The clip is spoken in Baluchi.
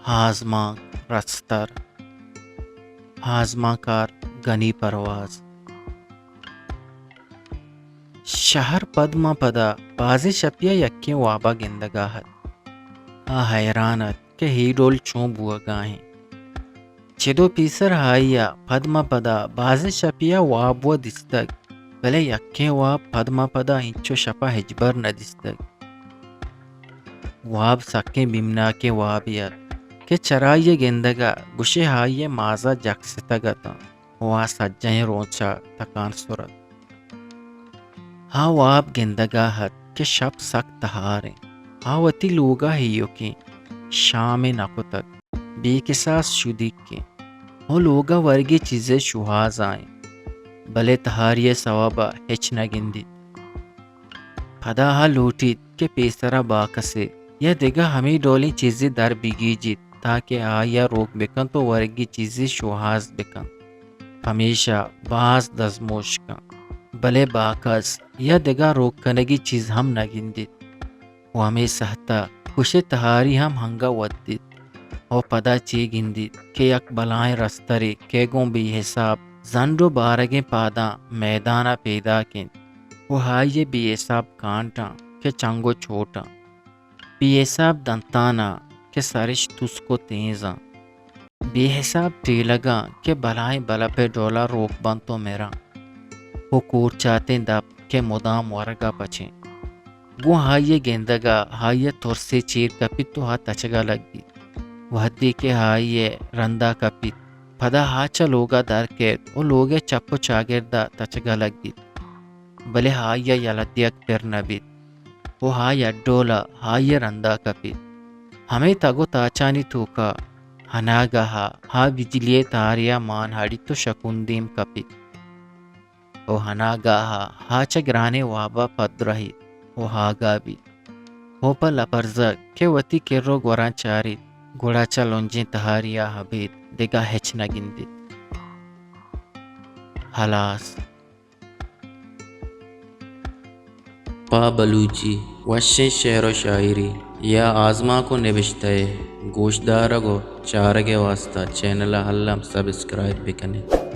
آزمانک رستر۔ آزمانکار گنی پرواز۔ شہر پد ماں پدا بازیں شپے ءَ یکیں واب ءَ گندگ ءَ ات۔ آ حیران ات کہ اے ڈول چون بوگ ءَ انت۔ چد ءُ پیسر آئی ءَ پد ماں پدا بازیں شپے ءَ واب وَ دیستگ، بلے یکیں واب پد ماں پدا اینچو شپ ءَ ہچبر نہ دیستگ۔ واب سکیں بیمناکیں وابے ات کہ چرائی ءِ گندگ ءَ گوشے آئی ءِ ماز ءَ جک ستگ اتاں ءُ آ سجہیں رونچ ءَ تکان سرت۔ آ واب گندگ ءَ ات کہ شپ سک تہار انت۔ آ وتی لوگ ءَ ایوکیں، شام ئے نہ کتگ، بے کساس شدیکیں ءُ لوگ ءَ ورگی چیزے شوہاز ءَ انت، بلے تہاری ءِ سوب ءَ ہچ نہ گندیت۔ پدا آ لوٹیت کہ پیسر ءَ باکسے یا دگہ ہمے ڈولیں چیزے در بگیجیت تاکہ آئی ءَ روک بکنت ءُ ورگی چیزے شوہاز بکنت۔ پمیشا باز دزموش کنت، بلے باکس یا دگہ روک کنگی چیز ہم نہ گندیت ءُ ہمے سہت ءَ گوشے تہاری ہم انگہ ودیت ءُ پدا چے گندیت کہ یک بلاہیں رسترے کہ گوں بے حساب زنڈ ءُ بارگیں پاداں میدان ءَ پیداک انت ءُ آئی ءِ بے حساب کانٹاں کہ چنگ ءُ چوٹاں، بے حساب دنتاناں کہ سرش تسک ءُ تیزاں، بے حساب ٹیلگاں کہ بلاہیں بلپے ڈولا روک بنت ءُ مراں ءُ کورچاتیں دپ کہ مدام ورگ ءَ پچیں۔ گوں آئی ءِ گندگ ءَ آئی ءِ ترسے چیر کپیت ءُ آ تچگ ءَ لگیت۔ وہدے کہ آئی ءِ رند ءَ کپیت، پدا آ چہ لوگ ءَ در کیت ءُ لوگ ءِ چپ ءُ چاگرد ءَ تچگ ءَ لگیت، بلے آئی ءَ یلہ دیگ پر نہ بیت ءُ آ یک ڈول ءَ آئی ءِ رند ءَ کپیت۔ ہمے تگ ءُ تاچانی توک ءَ اناگہ ءَ آ بجلی ءِ تارے ءَ مان ہڑیت ءُ شکون دیم کپیت۔ ءُ اناگاہ ءَ آ چہ گرانیں واب ءَ پد رہیت ءُ آگاہ بیت ءُ پہ لپرزگ کہ وتی کر ءُ گوراں چاریت، گڑا چہ لنجیں تہاری ءَ ابید دگہ ہچ نہ گندیت۔ ہلاس۔ پہ بلوچی وشیں شعر ءُ شاعری یا آزمانک ءُ نبشتہ ءِ گوشدارگ ءُ چارگ ءِ واستہ چینل ءَ الم سبسکرائب بہ کن ات۔